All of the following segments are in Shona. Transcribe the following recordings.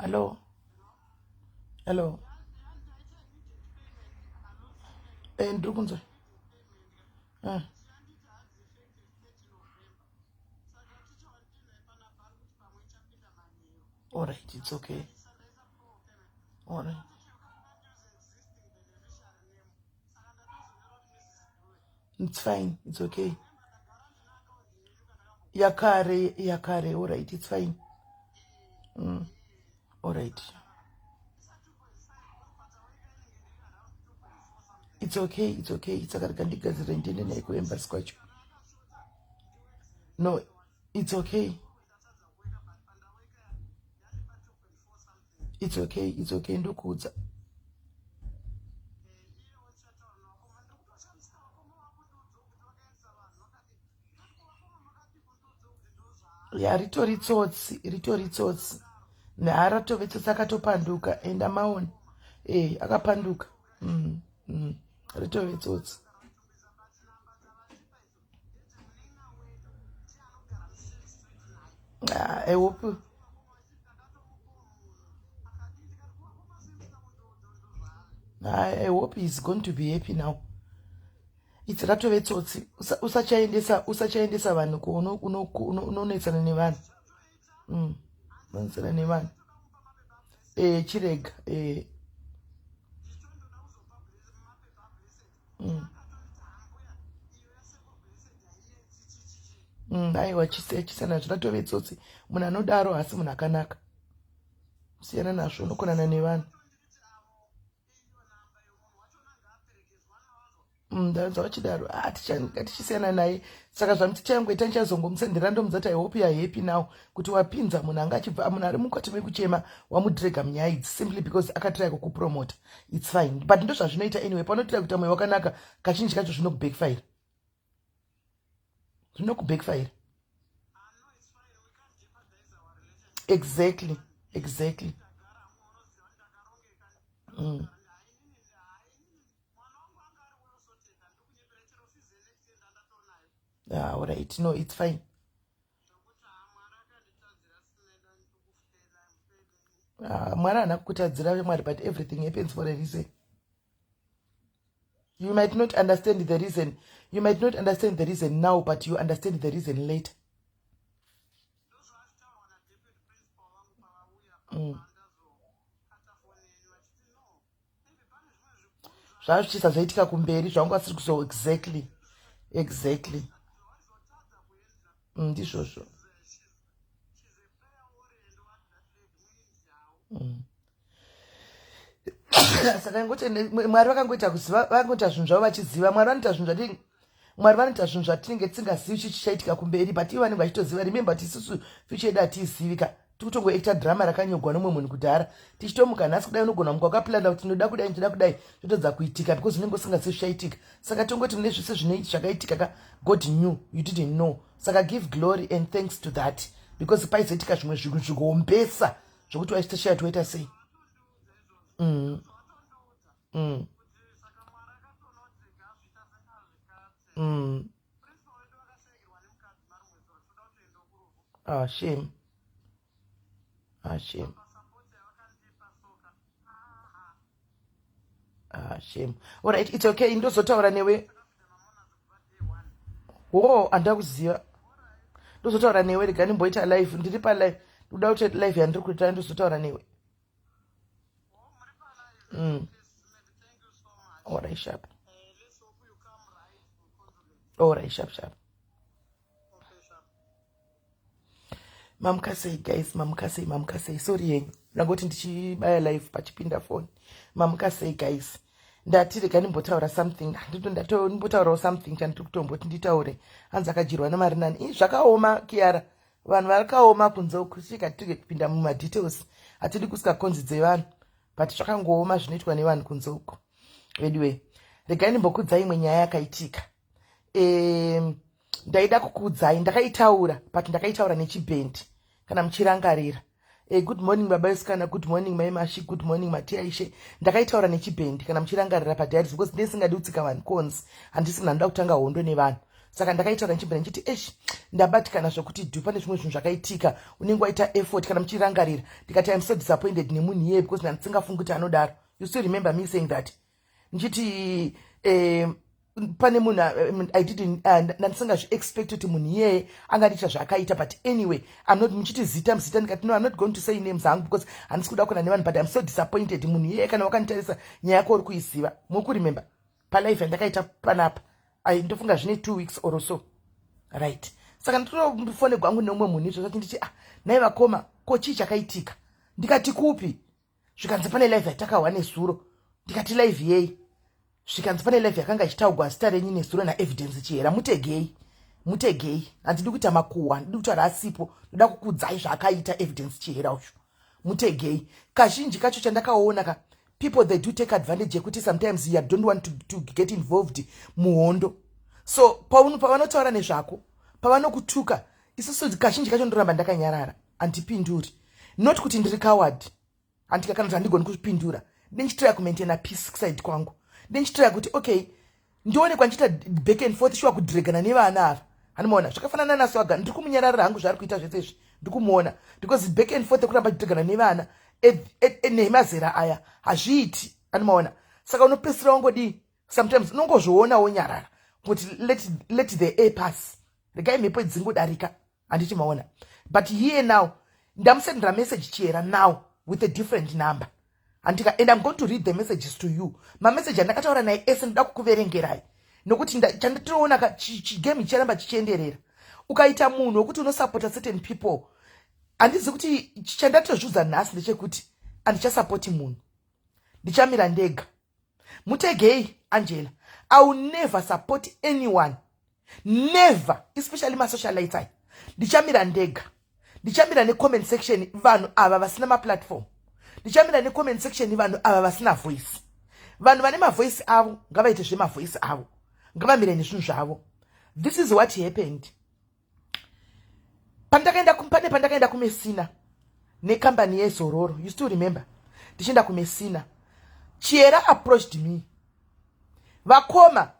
Hello, hello. Ndiri kunzwa. All right, it's okay. All right. It's fine, it's okay. Yakare, yakare, all right, it's fine. All right. It's okay, it's okay. Saka rega ndigadzire ndiende naye kuembassy kwacho. No, it's okay. It's okay, it's okay, ndokuudza. Ya, ritori tsotsi, ritori tsotsi. Neharatove tsotsi, akatopanduka. Enda maona. Eh, akapanduka. Ritove tsotsi. Ah, I hope I hope he's going to be happy now. It's ratove tsotsi. Usachaendesa, usachaendesa vanhu unonetsana nevanhu. Unonetsana nevanhu. Chirega. Aiwa, chisiyana zviratove tsotsi. Munhu anodaro hasi munhu akanaka. Siyana nazvo, unokonana nevanhu. Ndanzwa vachidaro. Ah, tichisiyana naye. Saka zvamutichangoita, ndichazongomusendera, ndomudza kuti I hope you are happy now kuti wapinza munhu anga achibva, munhu ari mukati mekuchema, wamudrega munyaya idzi simply because akatry kukupromota. It's fine, but ndo zvazvinoita anyway. Panotira kuita mwoyo wakanaka, kazhinji kacho zvinokubackfire, zvinokubackfire. Exactly. Ah, all right. No, it's fine. Ah, Mwari haana kukutadzira Mwari, but everything happens for a reason. You might not understand the reason, you might not understand the reason now, but you understand the reason later. Zvazvichisa zvaitika kumberi zvanga vasiri kuzo exactly. Ndizvozvo. Saka ngoti Mwari vakangoita kuziva, vakangoita zvinhu zvavo vachiziva. Mwari vanoita zvinhu zvati, Mwari vanoita zvinhu zvatinenge tisingazivi chii chichaitika kumberi, but ivo vanenge vachitoziva. Remember kuti isusu future yedu hatiizivi ka. Tikutongoacta drama rakanyogwa nomumwe munhu kudhara. Tichitomuka nhasi kudai, unogona muka wakaplana kuti ndinoda kudai, ndinoda kudai, zvotodza kuitika because unenge usingazivi zvichaitika. Saka tongoti mune zvese zvakaitika ka, God knew, you didn't know. Saka give glory and thanks to that, because paizoitika zvimwe zvinhu zvikuombesa zvokuti waitashaya kuti waita sei. Ah, shame. Ah, shame. Ah, shame. All right, it's okay. Ndozotaura newe. Wo, handida kuziva. Ndozotaura newe, rega ndimboita live. Ndiri pa live. Ndikuda kuti live yandiri kuita, ndozotaura newe. All right, sharp. All right, sharp, sharp. Mamukasei guys, mamukasei, mamukasei. Sorry yenyu, ndangoti ndichibaya live pachipinda foni. Mamukasei guys. Ndati rega ndimbotaura something, ndimbotaurawo something chandiri kutomboti nditaure. Hanzi akadyirwa nemari nani? Ii, zvakaoma Kiara, vanhu vakaoma kunze uku. Svika tirege kupinda mumadetails, hatidi kusika konzi dzevanhu, but zvakangooma zvinoitwa nevanhu kunze uku. Anyway, regai ndimbokudzai imwe nyaya yakaitika. Ndaida kukuudzai, ndakaitaura, but ndakaitaura nechibhendi kana muchirangarira. Good morning baba Isikana, good morning mai Mashi, good morning Matiya Ishe. Ndakaitaura nechibhendi kana muchirangarira padiaries, because ndisingadi kutsika vanhu konzi, handisi munhu anoda kutanga hondo nevanhu. Saka ndakaitaura ndichibva ndichiti, "Esh, ndabatikana zvokuti dhu. Pane zvimwe zvinhu zvakaitika, unenge waita effort." Kana muchirangarira, ndikati, "I'm so disappointed nemunhu iyeye because ndandisingafungi kuti anodaro." You still remember me saying that, ndichiti pane munhu I didn't ndandisingazviexpect kuti munhu iyeye angandiita zvaakaita. But anyway, I'm not, muchiti zita muzita, ndikati, "No, I'm not going to say names hangu because handisi kuda kuona nevanhu, but I'm so disappointed." Munhu iyeye, kana wakanditarisa, nyaya yako uri kuiziva. Muri kuremember palive yandakaita panapa? Ndofunga zvine 2 weeks or so, right? Saka nditofonegwa hangu neumwe munhu izvo zvati ndichi, "Ah, nai vakoma, ko chii chakaitika?" Ndikati, "Kupi?" Zvikanzi, "Pane live yatakahwa nezuro." Ndikati, "Live yei?" Zvikanzi, "Pane live yakanga ichitaugwa zita renyu nezuro naEvidence Chihera." Mutegei, mutegei, handidi kuita makuhwa, handidi kutaura asipo. Ndoda kukudzai zvaakaita Evidence Chihera uyu. Mutegei. Kazhinji kacho chandakaona ka, people, they do take advantage yekuti sometimes you don't want to get involved muhondo. So pavanotaura nezvako, pavanokutuka, isusu kazhinji kacho ndoramba ndakanyarara, handipinduri. Not kuti ndiri coward, handika, kana kuti handigoni kupindura. Ndinchitraya kumaintaina peace side kwangu, ndinchitraya kuti, okay, ndionekwa ndichiita back and forth, shuwa kudhiregana nevana ava. Handimaona zvakafanana naSwaga, ndiri kumunyararira hangu zvaari kuita zvese izvi, ndiri kumuona because back and forth ekuramba chidhiregana nevana nemazera aya hazviiti. Handimaona? Saka unopedzisira wangodii? Sometimes unongozviona wonyarara kuti let the air pass, regai mhepo dzingodarika, handiti maona? But here now ndamusendera message Chihera now with a different number, handika? And I'm going to read the messages to you, mameseji andakataura naye ese ndoda kukuverengerai, nokuti chanditoona, chigame chicharamba chichienderera. Ukaita munhu wekuti unosapota certain people, handizi kuti chandatozviudza nhasi ndechekuti handichasapoti munhu, ndichamira ndega. Mutegei Angela, I will never support anyone, never, especially masocialites aya. Ndichamira ndega, ndichamira necomment section, vanhu ava vasina maplatform. Ndichamira necomment section, vanhu ava vasina voice. Vanhu vane mavoice avo ngavaite zvemavoice avo, ngavamire nezvinhu zvavo. This is what happened pandakaenda, pane pandakaenda kuMesina nekambani yeZororo. You still remember ndichienda kuMesina? Chiera approached me, "Vakoma,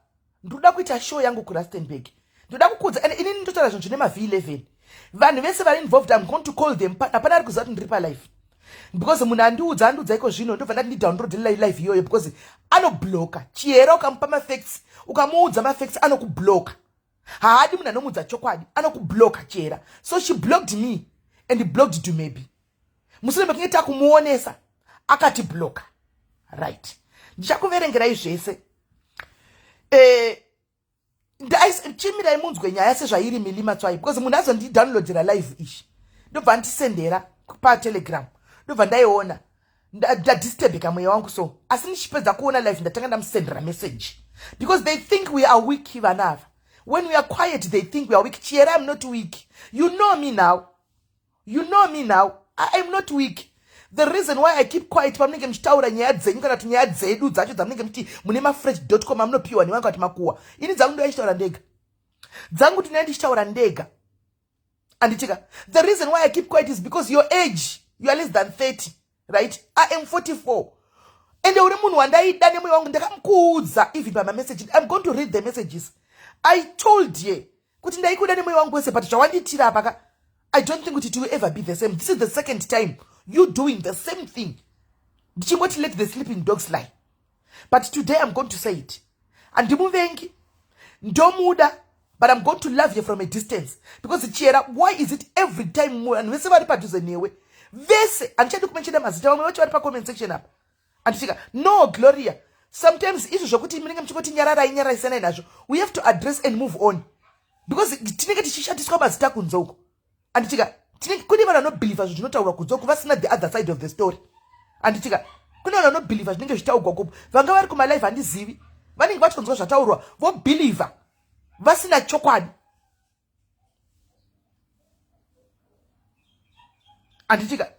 ndoda kuita show yangu kuRustenburg, ndoda kukudza." And inini ndotaura zvinhu zvine mav11. Vanhu vese vari involved, I'm going to call them. Hapana ari kuziva kuti ndiri palive because munhu andiudza, andiudza iko zvino, ndobva ndati ndidownload live iyoyo because anobloka Chihera. Ukamupa mafacts, ukamuudza mafacts, anokubloka. Haadi munhu anomuudza chokwadi, anokubloka Chihera. So she blocked me and blocked Dumebi. Mushure mekunge takumuonesa, akatibloka, right? Ndichakuverengerai zvese. Chimirai munzwe nyaya sezvairi milima tswai, because munhu azondidownloadera live ishi, ndobva ndisendera paTelegram, ndobva ndaiona, ndadisturbeka mweya wangu. So asi ndichipedza kuona live, ndatanga ndamusendera message because they think we are weak, vana ava. When we are quiet, they think we are weak. Chiera, I'm not weak. You know me now, you know me now. I am not weak. The reason why I keep quiet pamunenge muchitaura nyaya dzenyu, kana kuti nyaya dzedu dzacho dzamunenge muchiti mune mafresh.com amunopiwa nevanga kuti makuwa, ini dzangu ndoya ndichitaura ndega, dzangu tinaya ndichitaura ndega, anditika? The reason why I keep quiet is because your age, you are less than 30, right? I am 44. Ende uri munhu wandaida nemwoyo wangu. Ndakamukuudza even pamameseji. I'm going to read the messages. I told ye kuti ndaikuda nemwoyo wangu wese, but zvawanditira apa ka, I don't think kuti it will ever be the same. This is the second time you doing the same thing. Ndichingoti, let the sleeping dogs lie. But today I'm going to say it: handimuvengi, ndomuda, but I'm going to love you from a distance because, Chiera, why is it every time vanhu vese vari padhuze newe, vese, handichadi kumenshena mazita, vamwe vacho vari pacomment section apa, handitika? No, Gloria, sometimes izvo zvokuti munenge muchingoti nyararai, nyaraisanai nazvo, we have to address and move on because tinenge tichishandiswa mazita kunze uko, handitika? Kune vanhu vanobhilivha zvinhu zvinotaurwa kunze uko vasina the other side of the story, handitika? Kune vanhu vanobhilivha zvinenge zvichitaurwa kupo, vanga vari kumalive, handizivi, vanenge vachitonzwa zvataurwa vobhilivha vasina chokwadi, handitika?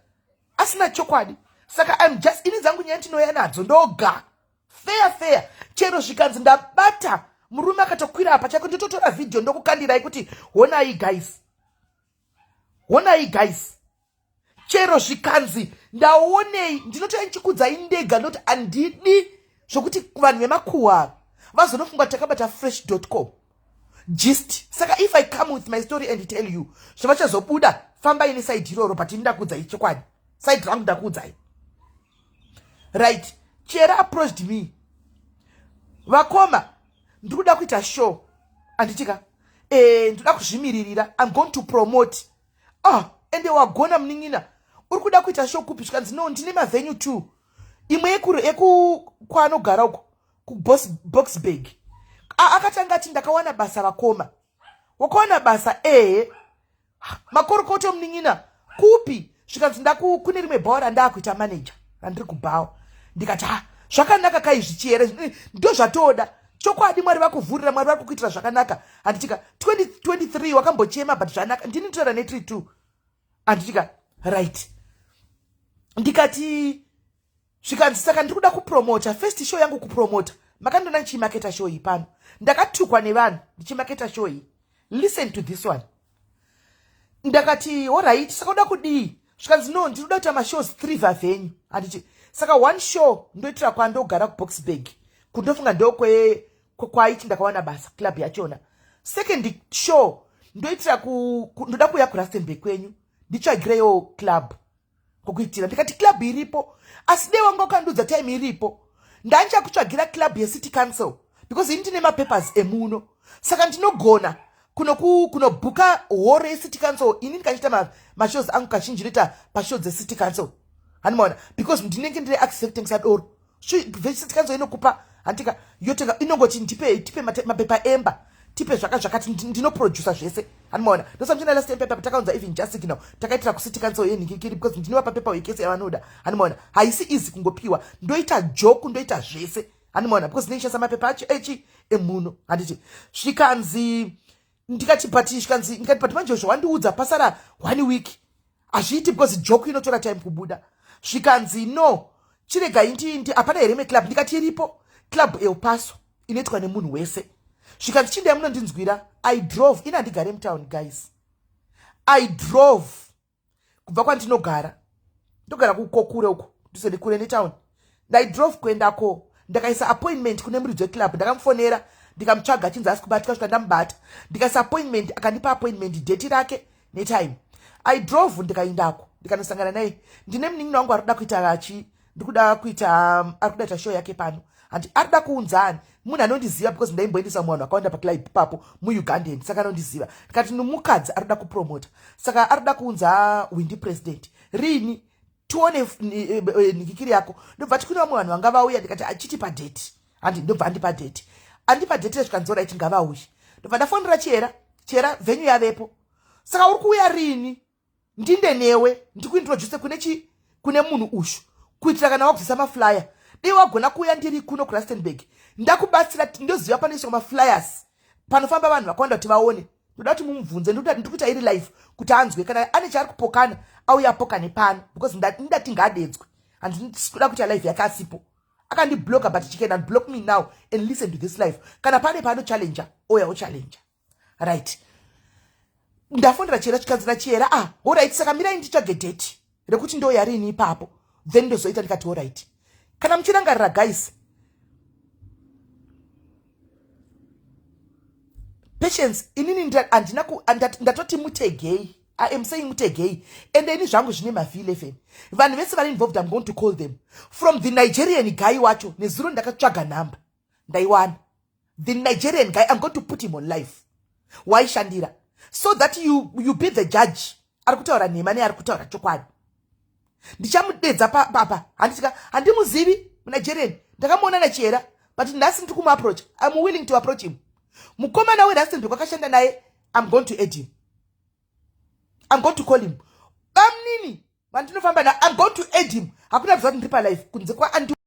Asina chokwadi. Saka I'm just, ini dzangu nyaya ndinouya nadzo ndoga, fair fair. Chero zvikanzi ndabata murume akatokwira apa chako, ndototora vhidhiyo ndokukandirai kuti, "Honai guys, honai guys." Chero zvikanzi ndaonei, ndinotoya ndichikudzai ndega, ndoti handidi zvokuti vanhu vemakuhwa vazonofunga takabata fresh.com. Gist. Saka if I come with my story and tell you zvavachazobuda, fambai neside iroro, but ini ndakuudzai chokwadi, side rangu ndakuudzai. Right, Chera approached me: "Vakoma, ndiri kuda kuita show, handitika? Ndoda kuzvimiririra. I'm going to promote." "Ah, ende wagona, munin'ina. Uri kuda kuita show kupi?" Zvikanzi, "No, ndine mavenue two." Imwe yekwanogara uko kuBoxburg. Akatanga ati, "Ndakawana basa, vakoma." "Wakawana basa?" "Ehe." "Makorokoto, munin'ina. Kupi?" Zvikanzi, "Kune rimwe bhawa randaakuita manager, randiri kubhawa." Ndikati, "Ha, zvakanaka kaizvi, Chiyere, ndo zvatoda chokwadi. Mwari vakuvhurira, Mwari vari kukuitira zvakanaka, handitika? 2023 wakambochema, but zvanaka." Ndini toera ne32, handitika? Right, ndikati, zvikanzi, "Saka ndiri kuda kupromota first show yangu." Kupromota, makandona ndichimaketa show iyi pano. Ndakatukwa nevanhu ndichimaketa show iyi. Listen to this one. Ndakati, "Alright, saka uda kudii?" Zvikanzi, "No, ndiri kuda kuita mashows three vavenue, handiti? Saka one show ndoitira kwandogara kuBoxburg, kundofunga ndokwaiti ndakawana basa, club yachona. Second show ndoitira, ndoda kuuya kuRustenburg kwenyu, nditsvagireyo club kokuitira." Ndikati, "Club iripo, asi dei wanga ukandudza time iripo, ndanchakutsvagira club yecity council, because ini ndine mapapers emuno, saka ndinogona kunobhuka horo yecity council. Ini ndikachiita mashows angu kazhinji noita pashow dzecity council, handimaona, because ndinenge ndine access yekutengesa doro. City council inokupa, handika? Yotenga, inongoti ndipe, tipe mapepa emba, tipe zvakati, ndinoprodusa zvese, handimaona? Ndosamchina last time pepa takaunza even just signal, takaitira kucity council yenhingikiri, because ndinovapa pepa wekese yavanoda, handimaona? Haisi easy kungopiwa. Ndoita joke, ndoita zvese, handimaona, because ndinoshandisa mapepa acho echi emuno, handiti?" Zvikanzi, ndikati, "But," zvikanzi, ndikati, "But manje zvawandiudza pasara one week hazviiti, because joke inotora time kubuda." Zvikanzi, "No, chiregai ndi hapana here meclub?" Ndikati, "Iripo club El Paso, inoitwa nemunhu wese." Zvikanzi, "Chindai munondinzwira." I drove. Ini handigare mutown, guys. I drove kubva kwandinogara, ndogara kukokure uko, ndisedi kure netown. Ndaidrove kuendako, ndakaisa appointment kune muridzi weclub. Ndakamufonera, ndikamutsvaga, achinzi asi kubatika. Svika ndamubata, ndikaisa appointment, akandipa appointment date rake netime. I drove, ndikaendako, ndikanosangana naye. "Ndine munin'ina wangu ari kuda kuita achi, ndikuda kuita, ari kuda kuita show yake pano, handi? Ari kuda kuunzani munhu anondiziva, because ndaimboendesa muvanhu vakawanda paclub ipapo, muUgandan, saka anondiziva." Ndikati, "Nomukadzi ari kuda kupromota, saka ari kuda kuunza Windi President. Rini tione nhikikiri yako?" Ndobva ti, "Kune vamwe vanhu vanga vauya." Ndikati, "Achiti padate, handi?" Ndobva andipa date, andipa date. Zvikanzi, "Alright, ngavauye." Ndobva ndafonera Chera: "Chera, venue yavepo, saka uri kuuya rini? Ndinde newe, ndikuintroduce kune chi, kune munhu ushu, kuitira kana wakubvisa maflyer. Dei wagona kuuya ndiri kuno kuRustenburg, ndakubatsira. Ndoziva panoiswa maflyers, panofamba vanhu vakawanda kuti vaone. Ndoda kuti mumubvunze. Ndiri kuita iri live kuti anzwe. Kana ane chaari kupokana, auye apokane pano, because ndati ngaadedzwe. Handisi kuda kuita live yake asipo. Akandibloka, but she can unblock me now and listen to this live. Kana pane paanochallenja, oya ochallenja." Right, ndafondera Chera. Chikanzira Chera, "Ah, alright, saka mirai nditsvage date rekuti ndoya rini ipapo, then ndozoita." Ndikati, "Alright." Kana muchirangarira, guys, Patience, inini handina, ndatoti mutegei. I am saying mutegei, and ini zvangu zvine mav11. Vanhu vese vari involved, I'm going to call them, from the Nigerian guy wacho. Nezuro ndakatsvaga nhamba, ndaiwana the Nigerian guy. I'm going to put him on live, waishandira, so that you be the judge, ari kutaura nhema neari kutaura chokwadi. Ndichamudedza papa, handitika? Handimuzivi muNigerian, ndakamuona naChera, but nhasi ndiri kumuapproach. I'm willing to approach him. Mukomana weRustenburg wakashanda naye, I'm going to add him, I'm going to call him. Bamnini vandinofamba na, I'm going to add him. Hakuna kuziva kuti ndiri palive kunze kwaandi.